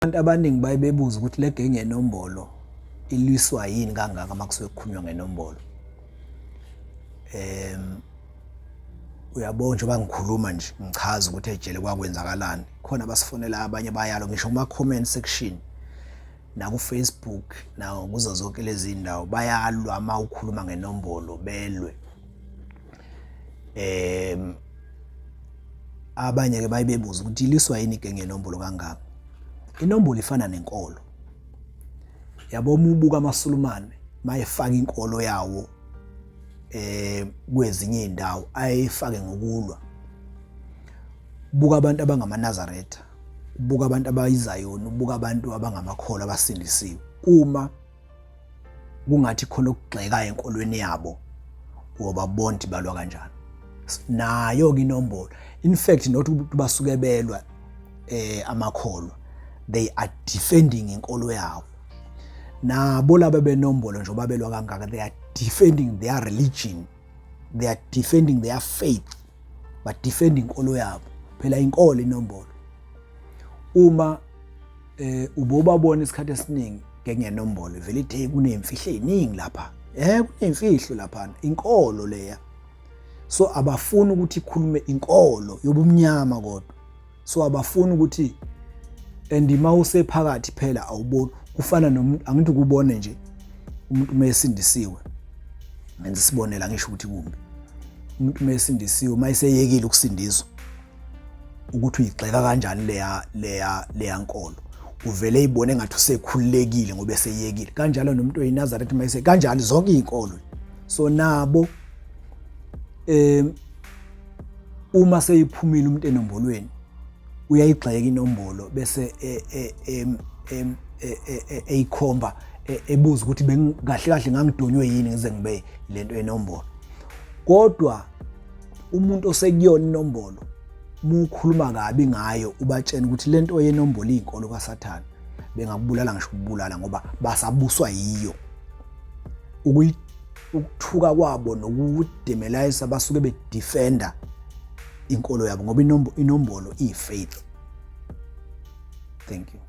Abantu abaningi baye bebuza ukuthi le genge yenombolo ilwiswa yini kangaka uma kusuke kukhulunywa ngenombolo. Uyabona njengoba ngikhuluma nje ngichaza ukuthi ejele kwakwenzakalani, khona abasifonela abanye bayalo ngisho kuma-comment section naku-Facebook nakuzo zonke lezi ndawo bayalwa uma ukhuluma ngenombolo belwe. Abanye-ke baye bebuza ukuthi iliswa yini igenge yenombolo kangaka. Inombolo ifana nenkolo. Yabo uma ubuka amaSulumane mayefaka inkolo yawo kwezinye izindawo ayefake ngokulwa. Buka abantu abangamaNazaretha, buka abantu abayizayoni, buka abantu abangamakholwa abasindisiwe. Uma kungathi khona okugxekayo enkolweni yabo uyobabona ukuthi balwa kanjani. Nayo-ke inombolo, in fact not ukuthi basuke belwa amakholwa, they are defending inkolo yabo. Nabo laba benombolo njengoba belwa kangaka, they are defending their religion, they are defending their faith, ba defend inkolo yabo. Phela inkolo inombolo. Uma ubobabona isikhathi esiningi ngengenombolo vele ithi kunemfihlo eziningi lapha, kunemfihlo lapha, inkolo leya. So abafuni ukuthi ikhulume inkolo yobumnyama kodwa, so abafuni ukuthi and uma usephakathi phela awuboni, kufana nomuntu angithi ukubone nje umuntu uma esindisiwe, ngenza isibonela ngisho ukuthi kumbi, umuntu uma esindisiwe uma eseyekile ukusindiswa ukuthi uyigxeka kanjani leya leya leya nkolo, uvele ibone ngathi usekhululekile ngoba eseyekile. Kanjalo nomuntu oyiNazaretha uma ese kanjalo, zonke izinkolo. So nabo uma seyiphumile umuntu enombolweni uyayigxeka inombolo bese eyikhomba ebuza ukuthi kahle kahle ngangidonywe yini ngize ngibe lento enombolo. Kodwa umuntu osekuyona inombolo mukhuluma kabi ngayo ubatshena ukuthi lento yenombolo iyinkolo kaSathane, bengakubulala ngisho ukubulala ngoba basabuswa yiyo. Ukuthuka kwabo nokudemelayisa basuke bedefenda inkolo yabo ngoba inombolo iyi-faith. Thank you.